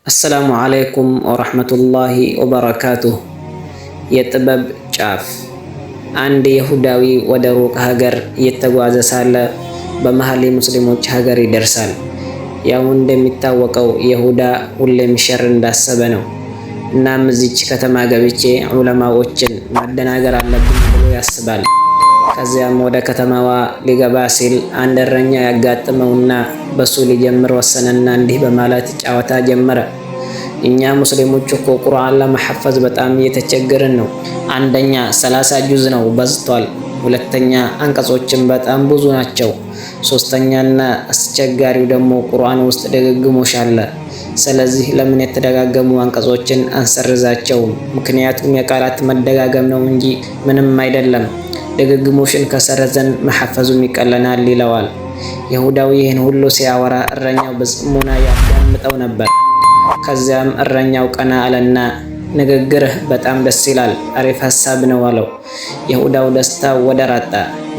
السلام عليكم ورحمة الله وبركاته። የጥበብ ጫፍ። አንድ ይሁዳዊ ወደ ሩቅ ሀገር እየተጓዘ ሳለ በመሀል የሙስሊሞች ሀገር ይደርሳል። ያው እንደሚታወቀው ይሁዳ ሁሌም ሸር እንዳሰበ ነው። እናም እዚች ከተማ ገብቼ ዑለማዎችን ማደናገር አለብኝ ብሎ ያስባል። ከዚያም ወደ ከተማዋ ሊገባ ሲል አንድ እረኛ ያጋጥመውና በሱ ሊጀምር ወሰነና እንዲህ በማለት ጨዋታ ጀመረ። እኛ ሙስሊሞች እኮ ቁርአን ለመሐፈዝ በጣም እየተቸገርን ነው። አንደኛ 30 ጁዝ ነው፣ በዝቷል። ሁለተኛ አንቀጾችን በጣም ብዙ ናቸው። ሶስተኛና አስቸጋሪው ደግሞ ቁርአን ውስጥ ድግግሞሽ አለ። ስለዚህ ለምን የተደጋገሙ አንቀጾችን አንሰርዛቸውም? ምክንያቱም የቃላት መደጋገም ነው እንጂ ምንም አይደለም። ድግግሞሽን ከሰረዘን መሐፈዙም ይቀለናል ይለዋል። ይሁዳው ይህን ሁሉ ሲያወራ እረኛው በጽሞና ያዳምጠው ነበር። ከዚያም እረኛው ቀና አለና ንግግርህ በጣም ደስ ይላል፣ አሪፍ ሀሳብ ነው አለው። ይሁዳው ደስታው ወደር አጣ።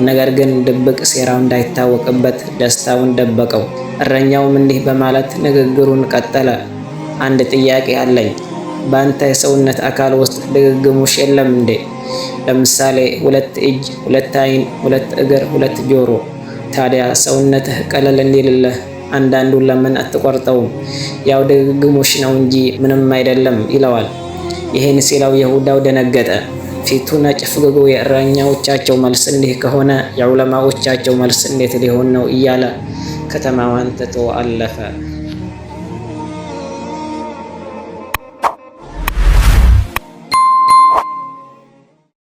ነገር ግን ድብቅ ሴራው እንዳይታወቅበት ደስታውን ደበቀው። እረኛውም እንዲህ በማለት ንግግሩን ቀጠለ። አንድ ጥያቄ አለኝ። በአንተ የሰውነት አካል ውስጥ ድግግሞሽ የለም እንዴ? ለምሳሌ ሁለት እጅ፣ ሁለት አይን፣ ሁለት እግር፣ ሁለት ጆሮ። ታዲያ ሰውነትህ ቀለል እንዲልልህ አንዳንዱን ለምን አትቆርጠውም? ያው ድግግሞሽ ነው እንጂ ምንም አይደለም ይለዋል። ይህን ሲለው ይሁዳው ደነገጠ። ፊቱን አጨፍግጎ የእረኛዎቻቸው መልስ እንዲህ ከሆነ የዑለማዎቻቸው መልስ እንዴት ሊሆን ነው እያለ ከተማዋን ትቶ አለፈ።